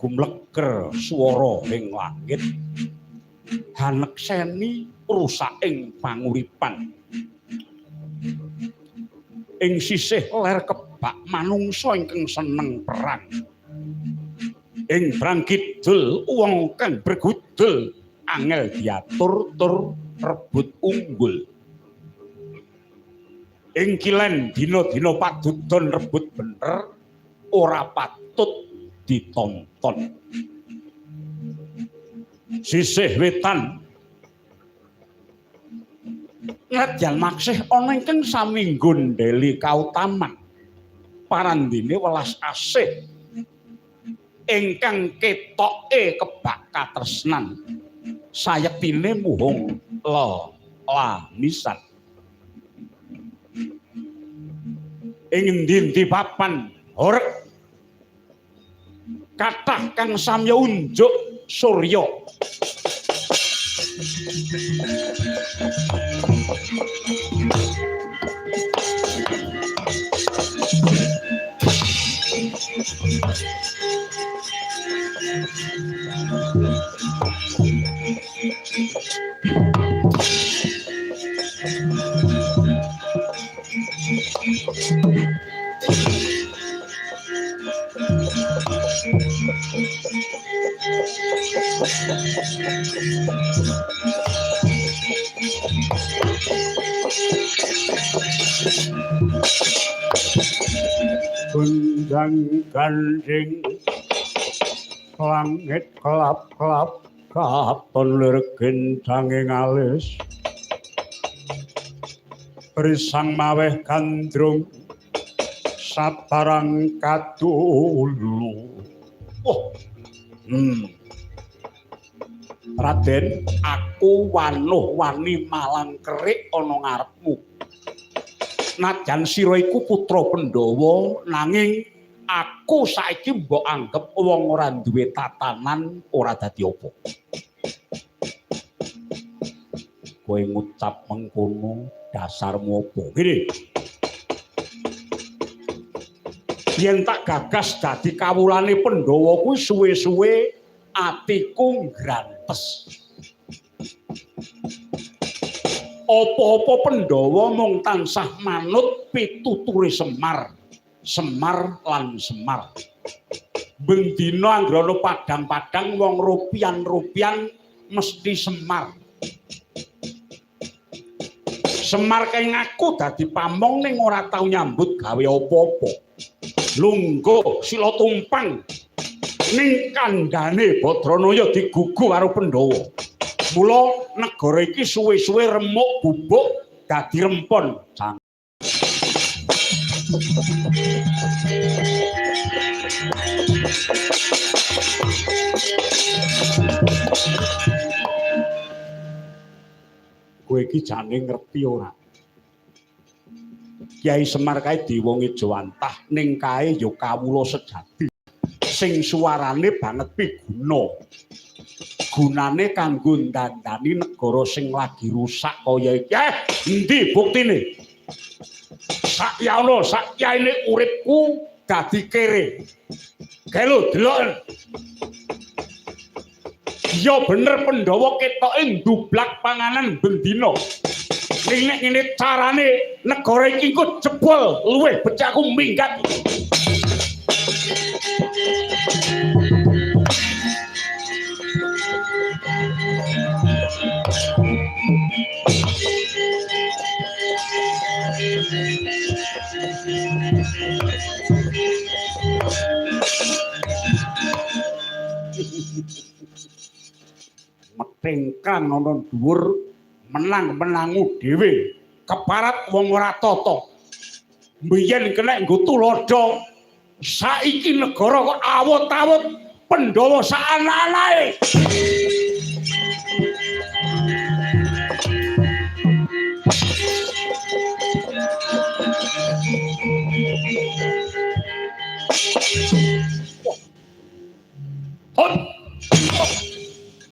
Gumleger swara ing langit hanekseni rusaking panguripan. Ing sisih ler kebak manungsa ingkang seneng perang. Ing brang kidul wong kang bergudul angel diatur tur rebut unggul. Ing kilen dina-dina padudon rebut bener ora patut ditonton. Sisih wetan nadyan maksih ana ingkang sami nggondheli kautaman, parandene welas asih ingkang ketoke kebak katresnan, sayektine muhung lelamisan. Ing endi-endi papan horeg kathah kang samya unjuk surya. Gunjang ganding langit kelap-kelap katon lir gencange ngalis, risang maweh gandrung sabarang kadulu. Oh. Raden, aku wanuh wani malang kerik ana ngarepmu. Najan sira iku putra Pandhawa, nanging aku saiki mbok anggep wong ora duwe tatanan, ora dadi apa. Kowe ngucap mengkono dasarmu apa? Ngene. Yen tak gagas dadi kawulane Pandhawa kuwi suwe-suwe atiku ngrantes. Apa-apa Pandhawa mung tansah manut pituture Semar, Semar lan Semar. Bendina anggere ana padang-padang wong rupian-rupian mesti Semar. Semar kae ngaku dadi pamong ning ora tau nyambut gawe apa-apa. Lungguh sila tumpang ning kandhane Badranaya digugu karo Pandhawa. Mula negara iki suwe-suwe remuk bubuk dadi rempon. Kowe iki jane ngerti ora? Kyai Semar kae dewa ngejawantah ning kae ya kawula sejati sing suarane banget piguna. Gunane kanggo ndandani negara sing lagi rusak kaya iki. Endi buktine? Sakyana sakyaine uripku dadi kere. Kae lho deloken. Ya bener Pandhawa ketoke ndublak panganan bendina. Ning nek ngene carane negara iki engko jebol, luwih becik aku minggat. Metengkang ana dhuwur menang-menangu dhewe, keparat wong ora tata. Mbiyen kenek nggo tuladha, saiki negara kok awut-awut Pandhawa sak anak-anake.